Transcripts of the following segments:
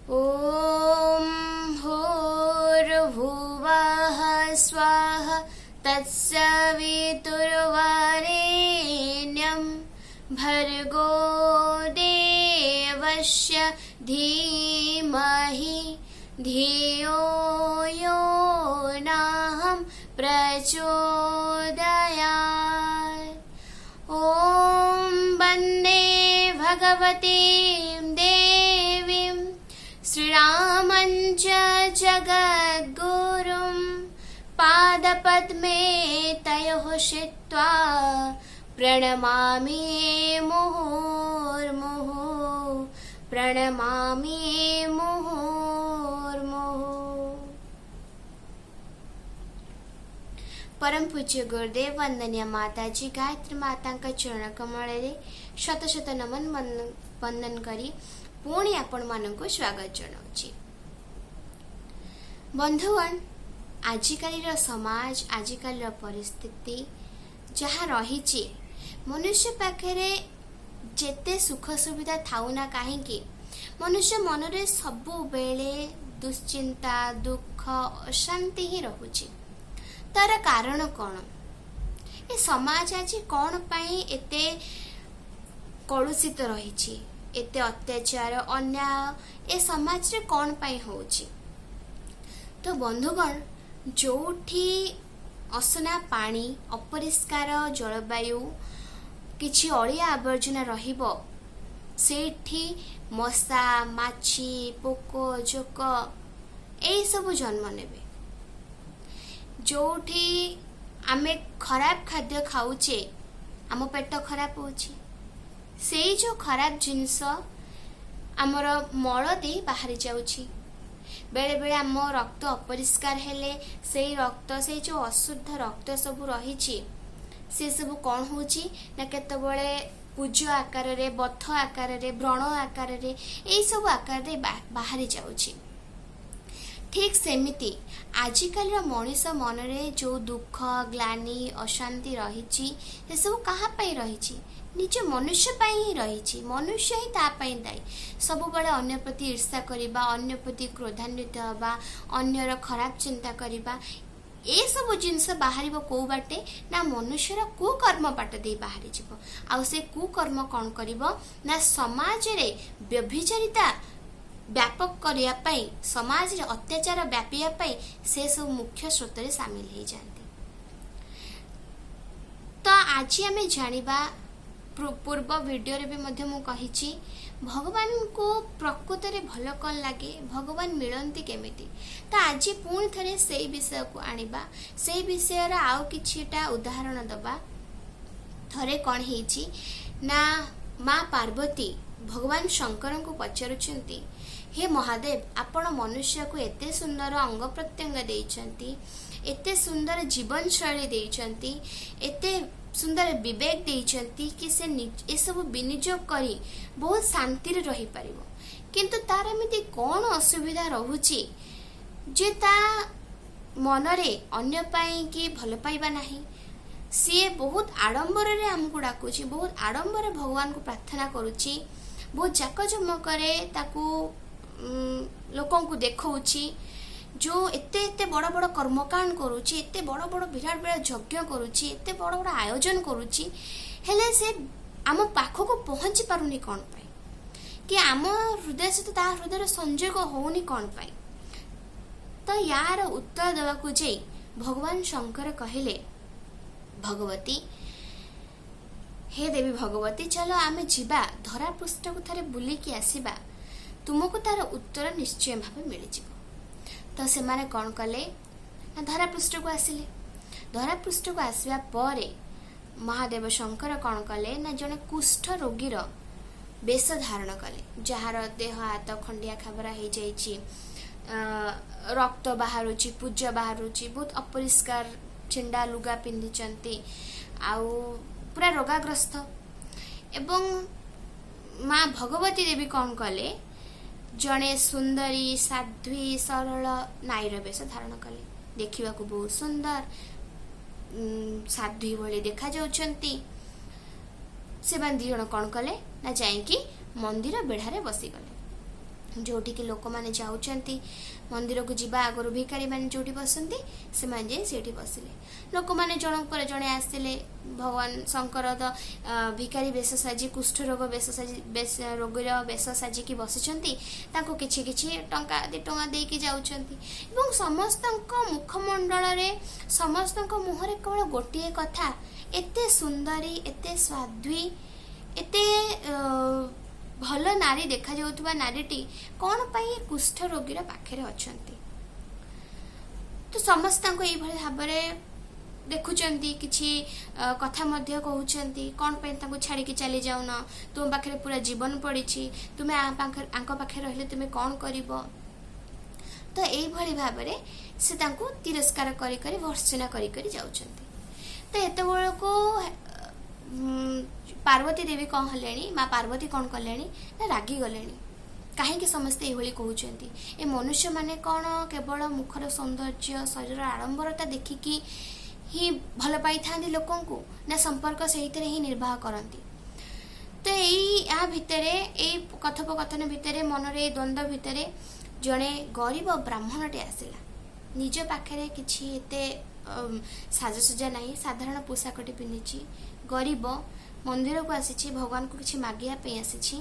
ॐ भूर्भुवः स्वः तत्सवितुर्वरेण्यं भर्गो देवस्य धीमहि धियो यो नः प्रचोदयात्। ॐ वन्दे भगवतीं देवीं श्रीरामं च जगद्गुरुं पादपद्मे तयोः स्थित्वा प्रणमामि मुहुर्मुहुः, प्रणमामि मुहुर्मुहुः। परम ପୂଜ୍ୟ ଗୁରୁଦେବ, ବନ୍ଦନୀୟ ମାତାଜୀ, ଗାୟତ୍ରୀ ମାତାଙ୍କ ଚରଣ କମଳରେ ଶତ ଶତ ନମନ ବନ୍ଦନ କରି ପୁଣି ଆପଣମାନଙ୍କୁ ସ୍ୱାଗତ ଜଣାଉଛି। ବନ୍ଧୁଗଣ, ଆଜିକାଲିର ସମାଜ, ଆଜିକାଲିର ପରିସ୍ଥିତି ଯାହା ରହିଛି, ମନୁଷ୍ୟ ପାଖରେ ଯେତେ ସୁଖ ସୁବିଧା ଥାଉ ନା କାହିଁକି, ମନୁଷ୍ୟ ମନରେ ସବୁବେଳେ ଦୁଶ୍ଚିନ୍ତା, ଦୁଃଖ, ଅଶାନ୍ତି ହିଁ ରହୁଛି। ତାର କାରଣ କ'ଣ? ଏ ସମାଜ ଆଜି କ'ଣ ପାଇଁ ଏତେ କଳୁଷିତ ରହିଛି? ଏତେ ଅତ୍ୟାଚାର, ଅନ୍ୟାୟ ଏ ସମାଜରେ କ'ଣ ପାଇଁ ହେଉଛି? ତ ବନ୍ଧୁଗଣ, ଯୋଉଠି ଅସନା ପାଣି, ଅପରିଷ୍କାର ଜଳବାୟୁ, କିଛି ଅଳିଆ ଆବର୍ଜନା ରହିବ, ସେଇଠି ମଶା, ମାଛି, ପୋକ ଜୋକ ଏଇସବୁ ଜନ୍ମ ନେବେ। ଯୋଉଠି ଆମେ ଖରାପ ଖାଦ୍ୟ ଖାଉଛେ, ଆମ ପେଟ ଖରାପ ହେଉଛି। ସେଇ ଯୋଉ ଖରାପ ଜିନିଷ ଆମର ମଳ ଦେଇ ବାହାରି ଯାଉଛି। ବେଳେବେଳେ ଆମ ରକ୍ତ ଅପରିଷ୍କାର ହେଲେ ସେଇ ରକ୍ତ, ସେଇ ଯୋଉ ଅଶୁଦ୍ଧ ରକ୍ତ ସବୁ ରହିଛି, ସେ ସବୁ କ'ଣ ହେଉଛି ନା କେତେବେଳେ ପୂଜ ଆକାରରେ, ବଥ ଆକାରରେ, ବ୍ରଣ ଆକାରରେ, ଏଇସବୁ ଆକାରରେ ବାହାରି ଯାଉଛି। ଠିକ୍ ସେମିତି ଆଜିକାଲିର ମଣିଷ ମନରେ ଯୋଉ ଦୁଃଖ, ଗ୍ଲାନି, ଅଶାନ୍ତି ରହିଛି, ସେସବୁ କାହା ପାଇଁ ରହିଛି? ନିଜ ମନୁଷ୍ୟ ପାଇଁ ହିଁ ରହିଛି। ମନୁଷ୍ୟ ହିଁ ତା ପାଇଁ ଦାୟୀ। ସବୁବେଳେ ଅନ୍ୟ ପ୍ରତି ଈର୍ଷା କରିବା, ଅନ୍ୟ ପ୍ରତି କ୍ରୋଧାନ୍ୱିତ ହେବା, ଅନ୍ୟର ଖରାପ ଚିନ୍ତା କରିବା, ଏସବୁ ଜିନିଷ ବାହାରିବ କୋଉ ବାଟେ ନା ମନୁଷ୍ୟର କୁକର୍ମ ବାଟ ଦେଇ ବାହାରିଯିବ। ଆଉ ସେ କୁକର୍ମ କ'ଣ କରିବ ନା ସମାଜରେ ବ୍ୟଭିଚାରିତା ବ୍ୟାପକ କରିବା ପାଇଁ, ସମାଜରେ ଅତ୍ୟାଚାର ବ୍ୟାପିବା ପାଇଁ ସେ ସବୁ ମୁଖ୍ୟ ସ୍ରୋତରେ ସାମିଲ ହେଇଯାଆନ୍ତି। ତ ଆଜି ଆମେ ଜାଣିବା, ପୂର୍ବ ଭିଡ଼ିଓରେ ବି ମଧ୍ୟ ମୁଁ କହିଛି, ଭଗବାନଙ୍କୁ ପ୍ରକୃତରେ ଭଲ କ'ଣ ଲାଗେ, ଭଗବାନ ମିଳନ୍ତି କେମିତି। ତ ଆଜି ପୁଣି ଥରେ ସେଇ ବିଷୟକୁ ଆଣିବା, ସେଇ ବିଷୟର ଆଉ କିଛିଟା ଉଦାହରଣ ଦେବା। ଥରେ କ'ଣ ହେଇଛି ନା ମା ପାର୍ବତୀ ଭଗବାନ ଶଙ୍କରଙ୍କୁ ପଚାରୁଛନ୍ତି, "ହେ ମହାଦେବ, ଆପଣ ମନୁଷ୍ୟକୁ ଏତେ ସୁନ୍ଦର ଅଙ୍ଗ ପ୍ରତ୍ୟଙ୍ଗ ଦେଇଛନ୍ତି, ଏତେ ସୁନ୍ଦର ଜୀବନଶୈଳୀ ଦେଇଛନ୍ତି, ଏତେ ସୁନ୍ଦର ବିବେକ ଦେଇଛନ୍ତି କି ସେ ଏସବୁ ବିନିଯୋଗ କରି ବହୁତ ଶାନ୍ତିରେ ରହିପାରିବ। କିନ୍ତୁ ତାର ଏମିତି କ'ଣ ଅସୁବିଧା ରହୁଛି ଯେ ତା ମନରେ ଅନ୍ୟ ପାଇଁ କି ଭଲ ପାଇବା ନାହିଁ? ସିଏ ବହୁତ ଆଡ଼ମ୍ବରରେ ଆମକୁ ଡାକୁଛି, ବହୁତ ଆଡ଼ମ୍ବରରେ ଭଗବାନଙ୍କୁ ପ୍ରାର୍ଥନା କରୁଛି, ବହୁତ ଜାକଜମକରେ ତାକୁ ଲୋକଙ୍କୁ ଦେଖଉଛି, ଯୋଉ ଏତେ ଏତେ ବଡ଼ ବଡ଼ କର୍ମକାଣ୍ଡ କରୁଛି, ଏତେ ବଡ଼ ବଡ଼ ବିରାଟ ବିରାଟ ଯଜ୍ଞ କରୁଛି, ଏତେ ବଡ଼ ବଡ଼ ଆୟୋଜନ କରୁଛି, ହେଲେ ସେ ଆମ ପାଖକୁ ପହଞ୍ଚି ପାରୁନି କ'ଣ ପାଇଁ? କି ଆମ ହୃଦୟ ସହିତ ତା ହୃଦୟର ସଂଯୋଗ ହଉନି କ'ଣ ପାଇଁ?" ତ ୟାର ଉତ୍ତର ଦେବାକୁ ଯାଇ ଭଗବାନ ଶଙ୍କର କହିଲେ, "ଭଗବତୀ, ହେ ଦେବୀ ଭଗବତୀ, ଚାଲ ଆମେ ଯିବା, ଧରାପୃଷ୍ଠକୁ ଥରେ ବୁଲିକି ଆସିବା। ତୁମକୁ ତାର ଉତ୍ତର ନିଶ୍ଚୟ ଭାବେ ମିଳିଯିବ।" ତ ସେମାନେ କ'ଣ କଲେ ନା ଧରାପୃଷ୍ଠକୁ ଆସିଲେ। ଧରାପୃଷ୍ଠକୁ ଆସିବା ପରେ ମହାଦେବ ଶଙ୍କର କ'ଣ କଲେ ନା ଜଣେ କୁଷ୍ଠ ରୋଗୀର ବେଶ ଧାରଣ କଲେ, ଯାହାର ଦେହ ହାତ ଖଣ୍ଡିଆ ଖାବରା ହେଇଯାଇଛି, ରକ୍ତ ବାହାରୁଛି, ପୂଜ ବାହାରୁଛି, ବହୁତ ଅପରିଷ୍କାର ଛିଣ୍ଡା ଲୁଗା ପିନ୍ଧିଛନ୍ତି ଆଉ ପୁରା ରୋଗାଗ୍ରସ୍ତ। ଏବଂ ମା ଭଗବତୀ ଦେବୀ କ'ଣ କଲେ? ଜଣେ ସୁନ୍ଦରୀ, ସାଧ୍ୱୀ, ସରଳ ନାରୀର ବେଶ ଧାରଣ କଲେ। ଦେଖିବାକୁ ବହୁତ ସୁନ୍ଦର, ସାଧ୍ୱୀ ଭଳି ଦେଖାଯାଉଛନ୍ତି। ସେମାନେ ଦି ଜଣ କ'ଣ କଲେ ନା ଯାଇକି ମନ୍ଦିର ବେଢ଼ାରେ ବସିଗଲେ। ଯେଉଁଠିକି ଲୋକମାନେ ଯାଉଛନ୍ତି। ମନ୍ଦିରକୁ ଯିବା ଆଗରୁ ଭିକାରୀମାନେ ଯେଉଁଠି ବସନ୍ତି, ସେମାନେ ଯାଇ ସେଇଠି ବସିଲେ। ଲୋକମାନେ ଜଣଙ୍କ ପରେ ଜଣେ ଆସିଲେ। ଭଗବାନ ଶଙ୍କର ତ ଭିକାରୀ ବେଶ ସାଜି, କୁଷ୍ଠରୋଗ ବେଶ ସାଜି, ବେଶ ରୋଗୀର ବେଶ ସାଜିକି ବସିଛନ୍ତି। ତାଙ୍କୁ କିଛି କିଛି ଟଙ୍କା, 2 ଟଙ୍କା ଦେଇକି ଯାଉଛନ୍ତି ଏବଂ ସମସ୍ତଙ୍କ ମୁଖମଣ୍ଡଳରେ, ସମସ୍ତଙ୍କ ମୁହଁରେ କେବଳ ଗୋଟିଏ କଥା, ଏତେ ସୁନ୍ଦରୀ, ଏତେ ସାଧ୍ୱୀ, ଏତେ ଭଲ ନାରୀ ଦେଖାଯାଉଥିବା ନାରୀଟି କ'ଣ ପାଇଁ ଏ କୁଷ୍ଠ ରୋଗୀର ପାଖରେ ଅଛନ୍ତି? ତ ସମସ୍ତେ ତାଙ୍କୁ ଏଇଭଳି ଭାବରେ ଦେଖୁଛନ୍ତି, କିଛି କଥା ମଧ୍ୟ କହୁଛନ୍ତି, କ'ଣ ପାଇଁ ତାଙ୍କୁ ଛାଡ଼ିକି ଚାଲି ଯାଉନ? ତୁମ ପାଖରେ ପୁରା ଜୀବନ ପଡ଼ିଛି, ତୁମେ ଆଙ୍କ ପାଖରେ ରହିଲେ ତୁମେ କ'ଣ କରିବ? ତ ଏଇଭଳି ଭାବରେ ସେ ତାଙ୍କୁ ତିରସ୍କାର କରି କରି, ଭର୍ତ୍ସନା କରି କରି ଯାଉଛନ୍ତି। ତ ଏତେବେଳକୁ ପାର୍ବତୀ ଦେବୀ କ'ଣ ହେଲେଣି, ମା ପାର୍ବତୀ କ'ଣ କଲେଣି ନା ରାଗିଗଲେଣି। କାହିଁକି ସମସ୍ତେ ଏଇଭଳି କହୁଛନ୍ତି? ଏ ମନୁଷ୍ୟମାନେ କ'ଣ କେବଳ ମୁଖର ସୌନ୍ଦର୍ଯ୍ୟ, ଶରୀରର ଆଡ଼ମ୍ବରତା ଦେଖିକି ହିଁ ଭଲ ପାଇଥାନ୍ତି ଲୋକଙ୍କୁ, ନା ସମ୍ପର୍କ ସେଇଥିରେ ହିଁ ନିର୍ବାହ କରନ୍ତି? ତ ୟା ଭିତରେ, ଏଇ କଥୋପକଥନ ଭିତରେ, ମନରେ ଏଇ ଦ୍ୱନ୍ଦ୍ୱ ଭିତରେ ଜଣେ ଗରିବ ବ୍ରାହ୍ମଣଟେ ଆସିଲା। ନିଜ ପାଖରେ କିଛି ଏତେ ସାଜସଜ୍ଜା ନାହିଁ, ସାଧାରଣ ପୋଷାକଟି ପିନ୍ଧିଛି। ଗରିବ ମନ୍ଦିରକୁ ଆସିଛି, ଭଗବାନଙ୍କୁ କିଛି ମାଗିବା ପାଇଁ ଆସିଛି।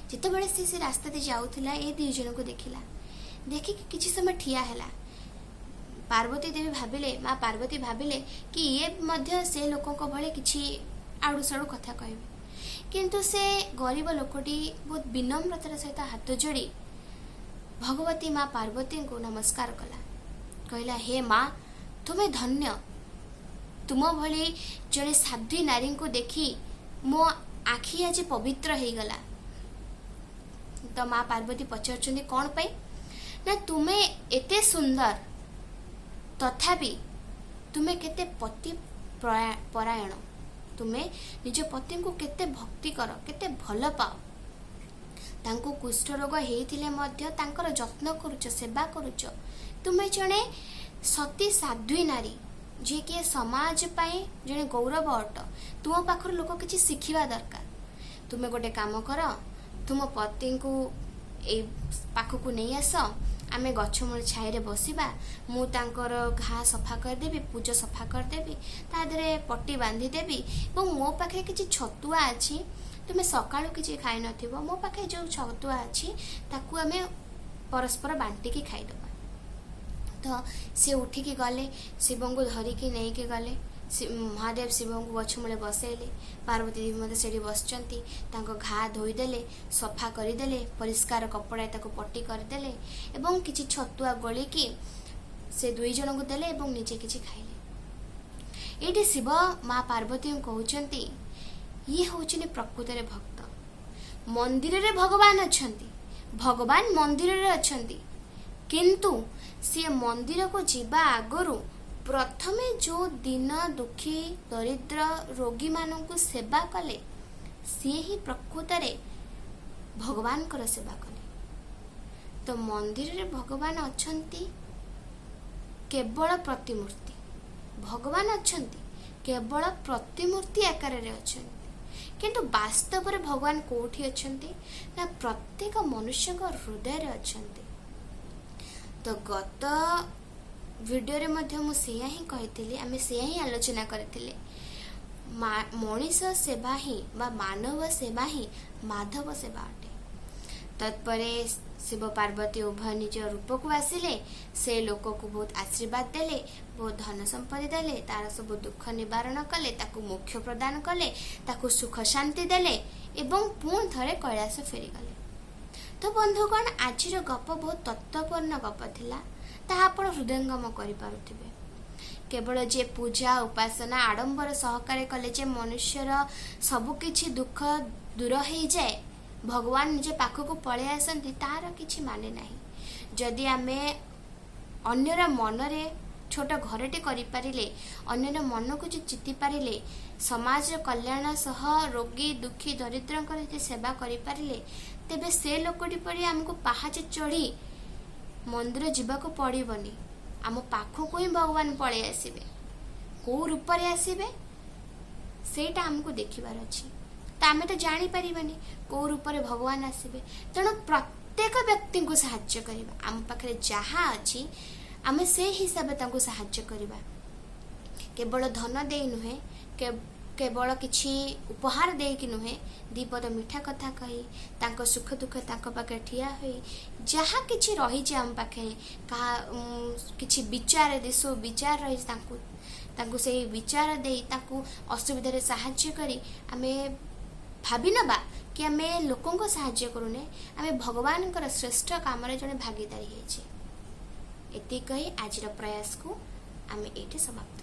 ଯେତେବେଳେ ସେ ସେ ରାସ୍ତା ଦେଇ ଯାଉଥିଲା, ଏ ଦୁଇ ଜଣଙ୍କୁ ଦେଖିଲା। ଦେଖିକି କିଛି ସମୟ ଠିଆ ହେଲା। ପାର୍ବତୀ ଦେବୀ ଭାବିଲେ, ମା ପାର୍ବତୀ ଭାବିଲେ କି ଇଏ ମଧ୍ୟ ସେ ଲୋକଙ୍କ ଭଳି କିଛି ଆଡ଼ୁ ସାଡ଼ୁ କଥା କହିବେ। କିନ୍ତୁ ସେ ଗରିବ ଲୋକଟି ବହୁତ ବିନମ୍ରତାର ସହିତ ହାତ ଯୋଡ଼ି ଭଗବତୀ ମା ପାର୍ବତୀଙ୍କୁ ନମସ୍କାର କଲା। କହିଲା, "ହେ ମା, ତୁମେ ଧନ୍ୟ। ତୁମ ଭଳି ଜଣେ ସାଧ୍ୱୀ ନାରୀଙ୍କୁ ଦେଖି ମୋ ଆଖି ଆଜି ପବିତ୍ର ହେଇଗଲା।" ତ ମା ପାର୍ବତୀ ପଚାରୁଛନ୍ତି, କ'ଣ ପାଇଁ? ନା, ତୁମେ ଏତେ ସୁନ୍ଦର, ତଥାପି ତୁମେ କେତେ ପତି ପରାୟଣ, ତୁମେ ନିଜ ପତିଙ୍କୁ କେତେ ଭକ୍ତି କର, କେତେ ଭଲ ପାଅ। ତାଙ୍କୁ କୁଷ୍ଠରୋଗ ହେଇଥିଲେ ମଧ୍ୟ ତାଙ୍କର ଯତ୍ନ କରୁଛ, ସେବା କରୁଛ। ତୁମେ ଜଣେ ସତୀ ସାଧ୍ୱୀ ନାରୀ, ଯିଏକି ଏ ସମାଜ ପାଇଁ ଜଣେ ଗୌରବ ଅଟ। ତୁମ ପାଖରୁ ଲୋକ କିଛି ଶିଖିବା ଦରକାର। ତୁମେ ଗୋଟେ କାମ କର, ତୁମ ପତିଙ୍କୁ ଏଇ ପାଖକୁ ନେଇ ଆସ। ଆମେ ଗଛ ମୂଳ ଛାଇରେ ବସିବା। ମୁଁ ତାଙ୍କର ଘା ସଫା କରିଦେବି, ପୁଜ ସଫା କରିଦେବି, ତା ଦେହରେ ପଟି ବାନ୍ଧିଦେବି ଏବଂ ମୋ ପାଖରେ କିଛି ଛତୁଆ ଅଛି। ତୁମେ ସକାଳୁ କିଛି ଖାଇନଥିବ। ମୋ ପାଖରେ ଯେଉଁ ଛତୁଆ ଅଛି, ତାକୁ ଆମେ ପରସ୍ପର ବାଣ୍ଟିକି ଖାଇଦେବା। ତ ସେ ଉଠିକି ଗଲେ, ଶିବଙ୍କୁ ଧରିକି ନେଇକି ଗଲେ। ମହାଦେବ ଶିବଙ୍କୁ ଗଛ ମୂଳେ ବସେଇଲେ। ପାର୍ବତୀ ଦେବୀ ମଧ୍ୟ ସେଠି ବସିଛନ୍ତି। ତାଙ୍କ ଘା ଧୋଇଦେଲେ, ସଫା କରିଦେଲେ, ପରିଷ୍କାର କପଡ଼ା ତାକୁ ପଟି କରିଦେଲେ ଏବଂ କିଛି ଛତୁଆ ଗୋଳିକି ସେ ଦୁଇ ଜଣଙ୍କୁ ଦେଲେ ଏବଂ ନିଜେ କିଛି ଖାଇଲେ। ଏଇଠି ଶିବ ମା ପାର୍ବତୀଙ୍କୁ କହୁଛନ୍ତି, ଇଏ ହେଉଛନ୍ତି ପ୍ରକୃତରେ ଭକ୍ତ। ମନ୍ଦିରରେ ଭଗବାନ ଅଛନ୍ତି, ଭଗବାନ ମନ୍ଦିରରେ ଅଛନ୍ତି, କିନ୍ତୁ ସିଏ ମନ୍ଦିରକୁ ଯିବା ଆଗରୁ ପ୍ରଥମେ ଯେଉଁ ଦୀନ ଦୁଃଖୀ, ଦରିଦ୍ର, ରୋଗୀମାନଙ୍କୁ ସେବା କଲେ, ସିଏ ହିଁ ପ୍ରକୃତରେ ଭଗବାନଙ୍କର ସେବା କଲେ। ତ ମନ୍ଦିରରେ ଭଗବାନ ଅଛନ୍ତି କେବଳ ପ୍ରତିମୂର୍ତ୍ତି, ଭଗବାନ ଅଛନ୍ତି କେବଳ ପ୍ରତିମୂର୍ତ୍ତି ଆକାରରେ ଅଛନ୍ତି। କିନ୍ତୁ ବାସ୍ତବରେ ଭଗବାନ କୋଉଠି ଅଛନ୍ତି ନା ପ୍ରତ୍ୟେକ ମନୁଷ୍ୟଙ୍କ ହୃଦୟରେ ଅଛନ୍ତି। ତ ଗତ ଭିଡ଼ିଓରେ ମଧ୍ୟ ମୁଁ ସେଇଆ ହିଁ କହିଥିଲି, ଆମେ ସେଇଆ ହିଁ ଆଲୋଚନା କରିଥିଲେ। ମଣିଷ ସେବା ହିଁ ବା ମାନବ ସେବା ହିଁ ମାଧବ ସେବା ଅଟେ। ତତ୍ପରେ ଶିବ ପାର୍ବତୀ ଉଭୟ ନିଜ ରୂପକୁ ଆସିଲେ। ସେ ଲୋକକୁ ବହୁତ ଆଶୀର୍ବାଦ ଦେଲେ, ବହୁତ ଧନ ସମ୍ପତ୍ତି ଦେଲେ, ତାର ସବୁ ଦୁଃଖ ନିବାରଣ କଲେ, ତାକୁ ମୋକ୍ଷ ପ୍ରଦାନ କଲେ, ତାକୁ ସୁଖ ଶାନ୍ତି ଦେଲେ ଏବଂ ପୁଣି ଥରେ କୈଳାସ ଫେରିଗଲେ। ତ ବନ୍ଧୁଗଣ, ଆଜିର ଗପ ବହୁତ ତତ୍ତ୍ୱପୂର୍ଣ୍ଣ ଗପ ଥିଲା, ତାହା ଆପଣ ହୃଦୟଙ୍ଗମ କରିପାରୁଥିବେ। କେବଳ ଯେ ପୂଜା ଉପାସନା ଆଡ଼ମ୍ବର ସହକାରେ କଲେ ଯେ ମନୁଷ୍ୟର ସବୁ କିଛି ଦୁଃଖ ଦୂର ହେଇଯାଏ, ଭଗବାନ ନିଜ ପାଖକୁ ପଳେଇ ଆସନ୍ତି, ତାର କିଛି ମାନେ ନାହିଁ। ଯଦି ଆମେ ଅନ୍ୟର ମନରେ ଛୋଟ ଘରଟେ କରିପାରିଲେ, ଅନ୍ୟର ମନକୁ ଯଦି ଜିତି ପାରିଲେ, ସମାଜର କଲ୍ୟାଣ ସହ ରୋଗୀ, ଦୁଃଖୀ, ଦରିଦ୍ରଙ୍କର ଯଦି ସେବା କରିପାରିଲେ, ତେବେ ସେ ଲୋକଟି ପରି ଆମକୁ ପାହାଚ ଚଢ଼ି ମନ୍ଦିର ଯିବାକୁ ପଡ଼ିବନି। ଆମ ପାଖକୁ ହିଁ ଭଗବାନ ପଳେଇ ଆସିବେ। କୋଉ ରୂପରେ ଆସିବେ, ସେଇଟା ଆମକୁ ଦେଖିବାର ଅଛି। ତ ଆମେ ତ ଜାଣିପାରିବାନି କୋଉ ରୂପରେ ଭଗବାନ ଆସିବେ। ତେଣୁ ପ୍ରତ୍ୟେକ ବ୍ୟକ୍ତିଙ୍କୁ ସାହାଯ୍ୟ କରିବା। ଆମ ପାଖରେ ଯାହା ଅଛି, ଆମେ ସେ ହିସାବରେ ତାଙ୍କୁ ସାହାଯ୍ୟ କରିବା। କେବଳ ଧନ ଦେଇ ନୁହେଁ, କେବଳ କିଛି ଉପହାର ଦେଇକି ନୁହେଁ, ଦିପଦ ମିଠା କଥା କହି, ତାଙ୍କ ସୁଖ ଦୁଃଖ ତାଙ୍କ ପାଖରେ ଠିଆ ହୋଇ, ଯାହା କିଛି ରହିଛି ଆମ ପାଖରେ, କାହା କିଛି ବିଚାର ସୁବିଚାର ରହିଛି, ତାଙ୍କୁ ସେଇ ବିଚାର ଦେଇ, ତାଙ୍କୁ ଅସୁବିଧାରେ ସାହାଯ୍ୟ କରି ଆମେ ଭାବି ନେବା କି ଆମେ ଲୋକଙ୍କୁ ସାହାଯ୍ୟ କରୁନେ, ଆମେ ଭଗବାନଙ୍କର ଶ୍ରେଷ୍ଠ କାମରେ ଜଣେ ଭାଗିଦାରୀ ହେଇଛେ। ଏତିକି କହି ଆଜିର ପ୍ରୟାସକୁ ଆମେ ଏଇଠି ସମାପ୍ତ।